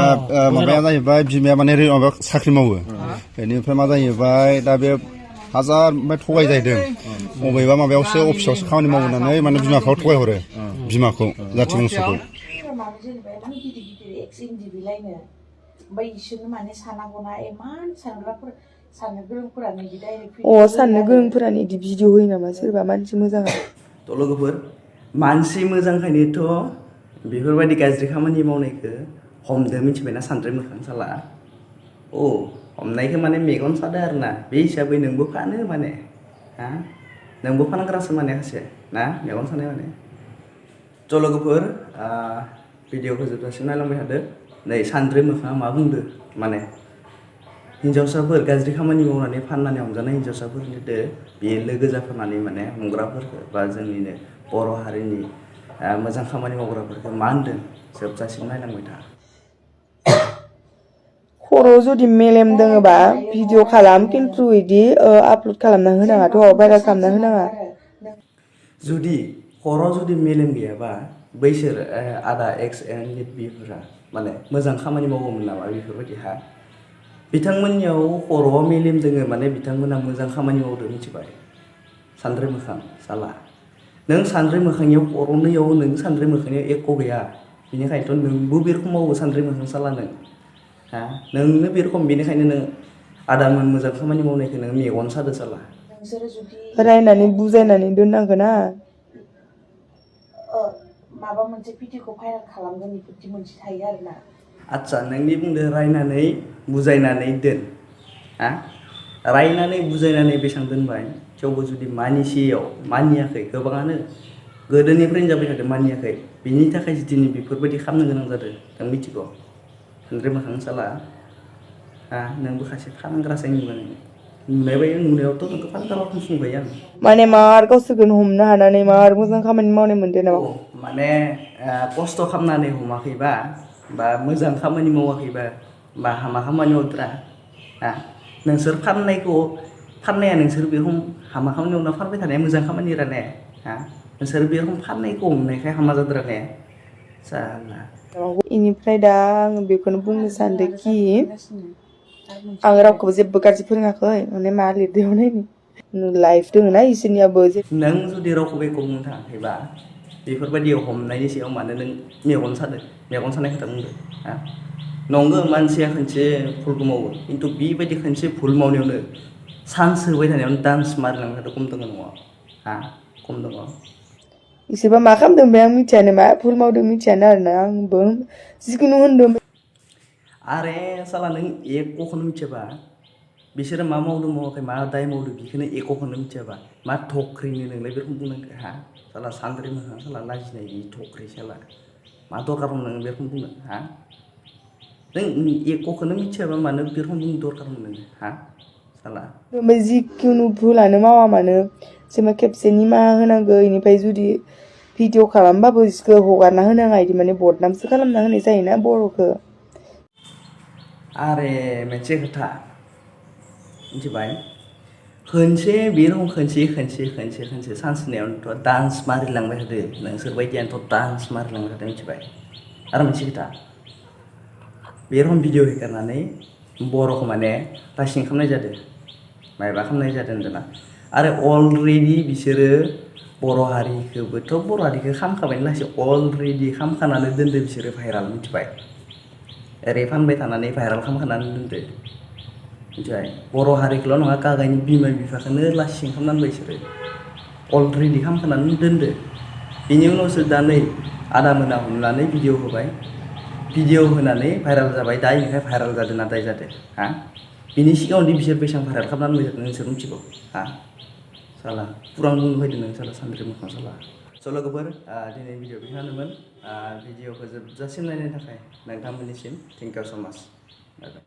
माबाया जाहैबाय बिमाया माने माबा साख्रि मावो बेनिफ्राय मा जाहैबाय दा बे हाजार ओमफ्राय थगाय जाहैदों बबेबा माबायावसो अफिसावसो खामानि मावो होननानै माने बिमाखौ थगाय हरो बिमाखौ जाथि बंस'खौ साननो गोरोंफोरानो इदि भिडिअ होयो नामा सोरबा मानसि मोजाङा थ' लोगोफोर मानसि मोजांखायनोथ' बेफोरबायदि गाज्रि खामानि मावनायखौ हमदो मिथिबायना सानद्रि मोखां साला हमनायखौ माने मेगन सादो आरो ना बे हिसाबै नोंबो फानो माने हा नोंबो फानग्रासो माने सासे ना मेगन सानाय माने थ' लोगोफोर भिडिअखौ जोबजासिम नायलांबाय थादो नै सानद्रि मोखाङा मा बुंदो माने हिन्जावसाफोर गाज्रि खामानि मावनानै फाननानै हमजानाय हिन्जावसाफोरनो बेयो लोगो जाफानानै माने हमग्राफोरखौ बा जोंनिनो बर' हारिनि मोजां खामानि मावग्राफोरखौ मा होनदों जोबजासिम नायलांबाय था खर' जुदि मेलेम दोङोबा भिडिअ खालाम खिन्थु इदि आपल'ड खालामना होनाङाथ' भाइरेल खालामना होनाङा जुदि खर'आव जुदि मेलेम गैयाबा बैसोर आदा एक्स एन बिफोरा माने मोजां खामानि मावोमोन नामा बेफोरबायदि हा बिथांमोननियाव खर'आव मेलेम दोङो माने बिथांमोना मोजां खामानि मावदों मिथिबाय सानद्रि मोखां साला नों सानद्रि मोखांनियाव खर'नैयाव नों सानद्रि मोखांनियाव एख' गैया बेनिखायनोथ' नोंबो बे रखम मावो सानद्रि मोखां साला नों हा नोंनो बे रखम बेनिखायनो नों आदामोन मोजां खामानि मावनायखौ नों मेगन सादो साला रायनानै बुजायनानै दोननांगोन ना माबा मोनसे भिडिअखौ भाइरेल खालामगोन बेफोरदि मोनसे थायो आरोना आदसा नोंनि बुंदो रायनानै बुजायनानै दोन हा रायनानै बुजायनानै बेसेबां दोनबाय थेवबो जुदि मानियाखै गोबाङानो गोदोनिफ्रायनो जाबाय थादों मानियाखै बिनि थाखाय दिनै बेफोरबायदि खालामनो गोनां जादों नों मिथिगौ सानद्रि मोखां साला हा नोंबो खायसे फानग्रासो नुनाय नुनायावथ' नोंखौ फानग्रा रखम बुंबाय आं माने मार गावसोरखौनो हमनो हानानै मार मोजां खामानि मावनाय मोनदों नामा माने खस्थ' खालामनानै हमाखैबा बा मोजां खामानि मावाखैबा बा हामा खामानि मावद्रा नोंसोर फाननाया नोंसोर बे रखम हामा खामानि मावना फानबाय थानाया मोजां खामानि राने नोंसोर बे रखम फाननायखौ हमनायखाय हामा जाद्रा ने साला इनिफ्राय दा आं बेखौनो बुंनो सानदोंखि आं रावखौबो जेबो गाज्रि फोरोङाखै माने मा लिरदों नायनि लाइफ दङ ना इसोरनियाबो नों जुदि रावखौबो एख' बुंनो थाङाखैबा बेफोरबायदि हमनायनि सायाव मानो नों मेगन सानाय खोथा बुंदो नंगौ मानसिया खनसे भुलखौ मावो खिन्थु बेबायदि खनसे भुल मावनायावनो चान्स होबाय थानायावनो डान्स मारिलांनायाथ' खम दङ नङा खम दङ इसोरबा मा खालामदों ओमफ्राय आं मिथियानो मा भुल मावदों मिथियानो आरोना आंबो जिखुनु होनदों आरे साला नों एक'खौनो मिथियाबा बिसोरो मा मावदों मावाखै मा दाय मावदों बेखौनो एक'खौनो मिथियाबा मा थख्रिनो नोंलाय बे रखम बुंनांगौ साला सानद्रि मोखां साला लाजिनाय गैयि थख्रि साला मा दरकार दं नों बे रखम बुंनो नों एक'खौनो मिथियाबा मानो बे रखम बुंनो दरकार दं नोङो साला जिखुनु भुलानो मावा मानो जेनेबा खेबसे निमाहा होनांगौ इनिफ्राय जुदि भिडिअ खालामबाबो इसखौ हगारना होनाङा इदि माने बदनामसो खालामना होनाय जायोना बर'खौ आरे मोनसे खोथा मिथिबाय खनसे बे रखम खनसे चान्स होनायावनोथ' डान्स मारिलांबाय थादो नोंसोर बायदियानोथ' डान्स मारिलांबाय थादों मिथिबाय आरो मोनसे खोथा बे रखम भिडिअ हेगारनानै बर'खौ माने रासिं खालामनाय जादों मायबा खालामनाय जादों होनदोंना आरो अलरेडि बिसोरो बर' हारिखौबोथ' बर' हारिखौ खामखाबाय लासै अलरेडि खामखानानै दोनदो बिसोरो भाइराल मिथिबाय ओरै फानबाय थानानै भाइराल खालामखानानै दोनदो मिथिबाय बर' हारिखौल' नङा गागायनि बिमा बिफाखौनो लासिं खालामनानै बिसोरो अलरेडि खालामखानानै दोनदो बिनि उनावसो दा नै आदा मोना हमनानै भिडिअ होबाय भिडिअ होनानै भाइराल जाबाय दा इनिखाय भाइराल जादों ना दाय जादों बिनि सिगाङावदि बिसोर बेसेबां भाइराल खालामनानै होदों नोंसोर मिथिगौ साला पुरां बुंनो फैदों नों साला सानद्रि मोखां साला स' लोगोफोर दिनै भिडिअ बेखिनियानोमोन भिडिअखौ जोबजासिम नायनायनि थाखाय नोंथांमोननिसिम थेंक इउ स' माच